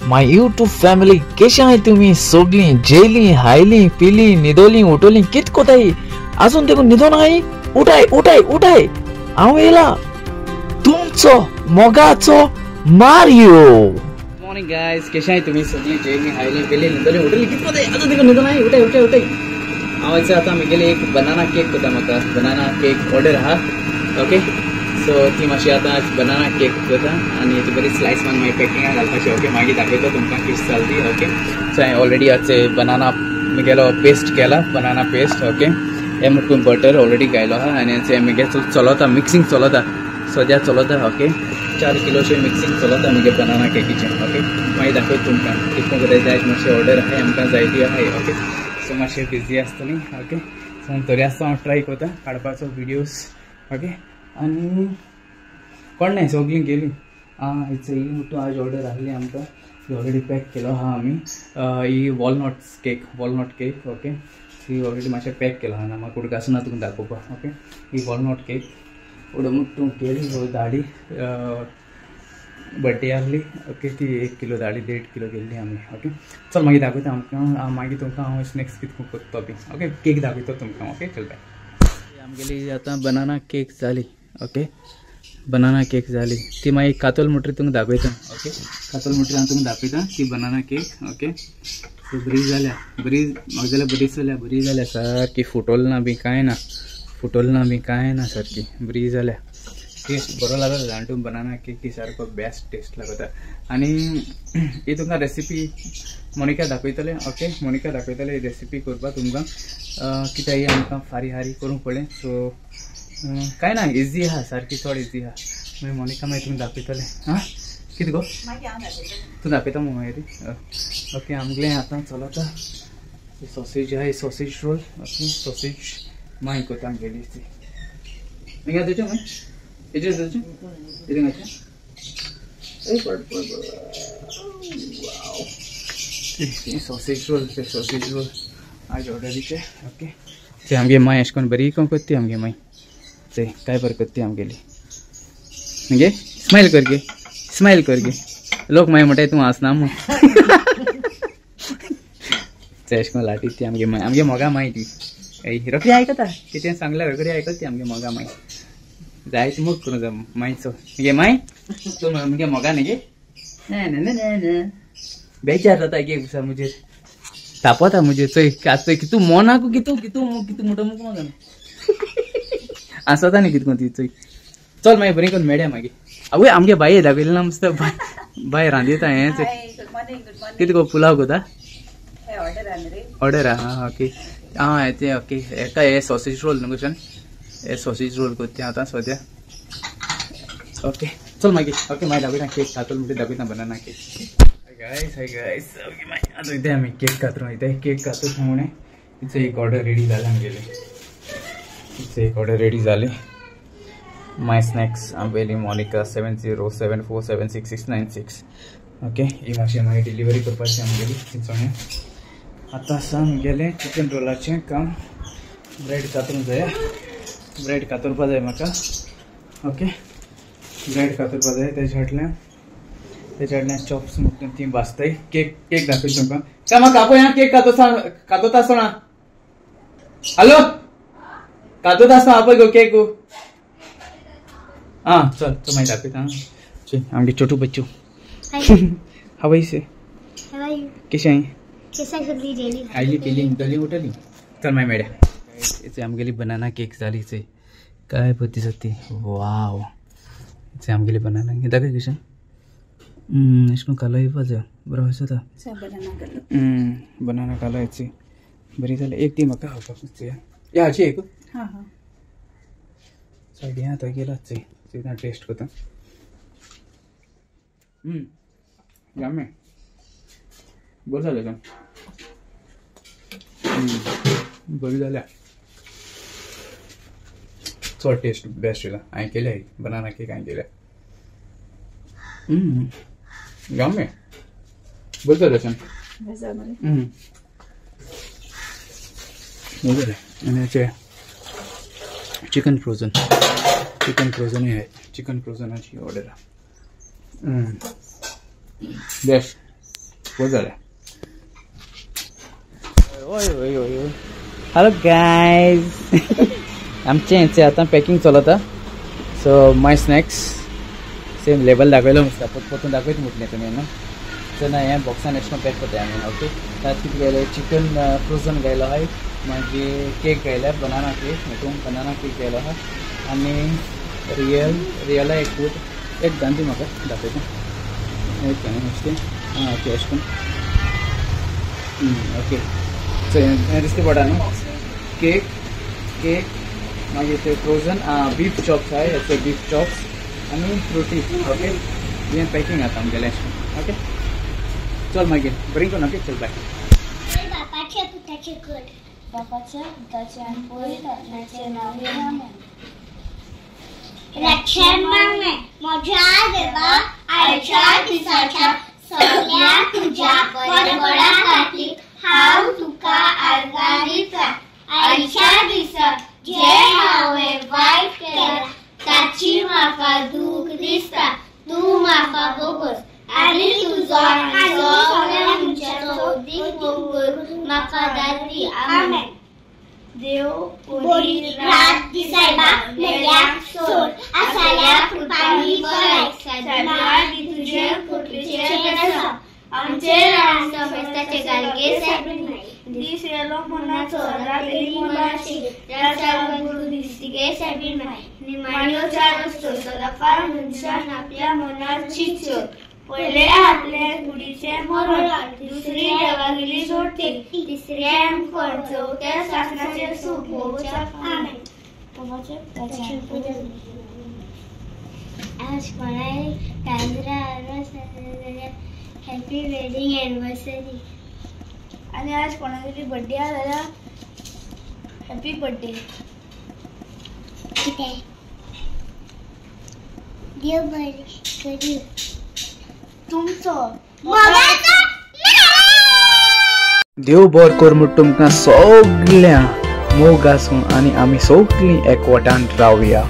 My YouTube family केशे आहाय तुमी सगळीं जेली हायली पिली न्हिदोली उठोली कित कोताय आजून देखून न्हिदोन आहाय उठाय उठाय उठाय हांव येयला तुमचो मोगाचो मारियो। मॉर्निंग गायज, केशे आहाय तुमी सगळीं जेली हायली पिली न्हिदोली उठोली कित कोताय आजून देखून न्हिदोन आहाय उठाय उठाय उठाय। हांव आतां म्हगेली एक बनाना केक कोता, म्हाका बनाना केक ऑर्डर आहा। ओके सो ती मातशी आतां बनाना केक करता आनी ती बरी स्लायस मारून मागीर पॅकिंगाक घालपाची। ओके मागीर दाखयता तुमकां कितें जाल ती। ओके सो हांवें ऑलरेडी आज बनाना म्हगेलो पेस्ट केला, बनाना पेस्ट। ओके हे मुटून बटर ऑलरेडी घायलो आहा आनी म्हगे चलता मिक्सिंग चलता सद्या चलता। ओके 4 किलोचे मिक्सिंग चलता म्हगे बनाना केकीचें। ओके मागीर दाखयता तुमकां कितको कितें जाय, मातशें ऑर्डर आहाय आमकां जाय ती आहाय। ओके सो मातशें बिजी आसतली। ओके सो तरी आसतना हांव ट्राय करता काडपाचो विडियोज। ओके आनी कोण नाही सगळीं गेली। आं it's ही मुट्टू आज ऑर्डर आहली आमकां, ही ऑलरेडी पॅक केलो आहा आमी। ही walnuts cake, walnut cake. Okay ही ऑलरेडी मातशें पॅक केलो आहा ना म्हाका उडकासून ना तुमकां दाखोवपाक। ओके ही वॉलनट केक उडो मुट्टू केली हो दाडी बड्डे आहली। ओके ती 1 किलो दाडी 1.5 किलो केल्ली आमी। ओके चल मागीर दाखयता आमकां, मागीर तुमकां हांव स्नॅक्स कितें करता बी। ओके केक दाखयता तुमकां। ओके चल बाय। आमगेली आतां बनाना केक जाली। ओके बनाना केक जाली ती मागीर कातोल मुटरी तुमकां दाखयता। ओके कातोल मुटरी हांव तुमकां दाखयता ती बनाना केक। ओके सो बरी जाल्या, बरी म्हाका जाल्यार बरी जाल्या, बरी जाल्या सारकी फुटोल ना बी कांय ना, फुटोल ना बी कांय ना, सारकी बरी जाल्या। टेस्ट बरो लागता जाण तूं बनाना केक ही सारको बेस्ट टेस्ट लागता। आनी ही तुमकां रेसिपी मोनिका दाखयतलें। ओके मोनिका दाखयतलें ही रेसिपी करपाक तुमकां, कित्याक ही आमकां फारी हारी करूंक पडलें। सो कांय ना इजी आहा, सारकी चड इजी आहा। मागीर मोनिका मागीर तुमकां दाखयतलें। आं कितें गो तूं दाखयता मगो मागीर। ओके आमगेलें आतां चलता सॉसेज आहा, सॉसेज रोल। ओके सॉसेज मागीर करता आमगेली ती। मागीर तुजें मागीर हेजेर तुजें कितें घातलें सॉसेज रोल, ते सॉसेज रोल आज ऑर्डरीचे। ओके ते आमगे माय अशें करून बरी कोण करता ती आमगे माय, ते काय बरें करता ती आमगेली। मगे स्मायल कर गे, स्मायल कर गे, लोक मागीर म्हणटाय तूं हांसना म्हूण। ते अशें करून लाटी ती आमगे माय, आमगे मोगा माय ती रोखडी आयकता, कितें सांगल्यार रोखडी आयकता ती आमगे मोगा माय। जाय ती मोग करूं जाय मायचो। मगे माय तूं मगे मोगा न्ही गे, ना बेजार जाता एक दिसा म्हजेर तापता म्हजेर। चोय आज चोय कितू मोनाकू कितू कितू कितू मोटो मुख जाणा आसता न्ही कितको ती। चोय चल मागीर बरी करून मेळया मागीर। आवय आमगे बाये दाखयलें ना मस्त बाय बाय रांदयता हें कितें गो पुलाव कोता ऑर्डर आहा। ओके आं तें ओके हेका हे सॉसेज रोल न्हू कशें, हे सॉसेज रोल करता आतां सद्या। ओके चल मागीर। ओके मागीर दाखयता केक कातोल म्हणटा दाखयता banana cake. Hi guys, hi guys. Okay मागीर आतां वयताय आमी केक कातरूंक वयताय। केक कातरूंक सांगून इचो एक ऑर्डर रेडी जालें आमगेलें, इचो एक ऑर्डर रेडी जाली। माय स्नॅक्स आमगेली मोनिका 7074766696। ओके ही मातशी मागीर डिलिव्हरी करपाची आमगेली चिंचोण्या। आतां आसा आमगेलें चिकन रोलाचें काम। ब्रेड कातरूंक जाय, ब्रेड कातरपा जाय म्हाका। ओके ब्रेड कातरपा जाय, तेज्या फाटल्यान तेज्या फाटल्यान चॉप्स मुटून ती भाजताय। केक केक दाखयता तुमकां। चल म्हाका कापय आं केक कातोता कातोता आसतना। हॅलो कातोता आसतना आपय गो केक। आं चल चल मागीर दाखयता। चल आमगे छोटू बच्चू हांव से केशें आयली पिली न्हिदली उठली। चल मागीर मेळया। इथे आमगेली बनाना केक जाली। इथे काय बरी दिसता ती, वाव। इथे आमगेली बनाना दाखय कशें अशें करून कालो येवपा जाय बरो दिसता बनाना कालो येची बरी जाली। एक ती म्हाका खावपाक या हाची एक सायडी आतां गेला चोय टेस्ट करता। यम्मी बरें जालें तें, बरी जाल्या। चड टेस्ट बेस्ट येयला। हांवें केल्या ही बनाना केक हांवें केल्या। यम्मी बरें जालें अशें बरें जालें। आनी हेचें चिकन फ्रोजन, चिकन फ्रोजनूय आहाय, चिकन फ्रोजनाची ऑर्डर आहा। बेस्ट। बस जालें. ओय ओय ओय हॅलो गायज, आमचें हेंचें आतां पॅकिंग चलता. So my snacks same label दाखयलो दिसता, परतून दाखयत म्हटलें तुमी न्हू. सो ना हें बॉक्सान एशें करून पॅक करता आमी. ओके, तातूंत कितें घायलें, चिकन फ्रोजन घायलो आहाय, मागीर केक घायल्या, बनाना केक, हितून बनाना केक घायलो आहा, आनी रियल रियला एक फ्रूट एक दान दी म्हाका दाखयता एक नुस्तें. आं ओके, अशें करून ओके. सो हें दिसता पडटा न्हू, केक केक मागीर ते फ्रोजन बीफ चॉप्स आहाय, ते बीफ चॉप्स आनी फ्रुटी. ओके, हें पॅकिंग आतां आमगेलें अशें. ओके चल मागीर बरी करून. ओके चल बाय. बापाच्या पुताचे कर, बापाच्या पुताचे आनी पवित्र आत्म्याचे नांव आमेन. रक्षण मागणें. म्हज्या देवा, आयच्या दिसाच्या सगळ्या तुज्या बरेपणा खातीर हांव तुका आर्गां दिता. आयच्या दिसा जें हांवें वायट केलां ताची म्हाका दूख दिसता. तूं म्हाका बोगस आनी तुजो आनी सगळ्या मनशाचो उदीक मोग करून म्हाका दादी. आमेन. देव बरी रात दिसायबा मेल्याक सोड आसाल्या कृपांनी बराय सदां तुजे कृपेचें आसा. आमचे ल्हान समजताचे गालगे सायबीण दीस येलो मनाचो रात मनाची गुरु दिसतिगे सायबीण निमाण्यो चार वस्तू सदांकाळ मनशान आपल्या मनार चिंतच्यो. पयले आपले कुडीचें मरण, दुसरी देवागेली जोडती, तिसरें आमकां, चवथ्या सासणाचें सूख भोगच्या. आमेन. आज कोणाय तांदळां जाल्यार हॅपी वेडिंग एनिवर्सरी. आनी आज कोणागेली बड्डे आहा जाल्यार हॅपी बड्डे. कितें देव बरें करूं तुमचो. देव बरो कर म्हूण तुमकां सगळ्यांक मोग आसूं आनी आमी सगळीं एकवटान रावया.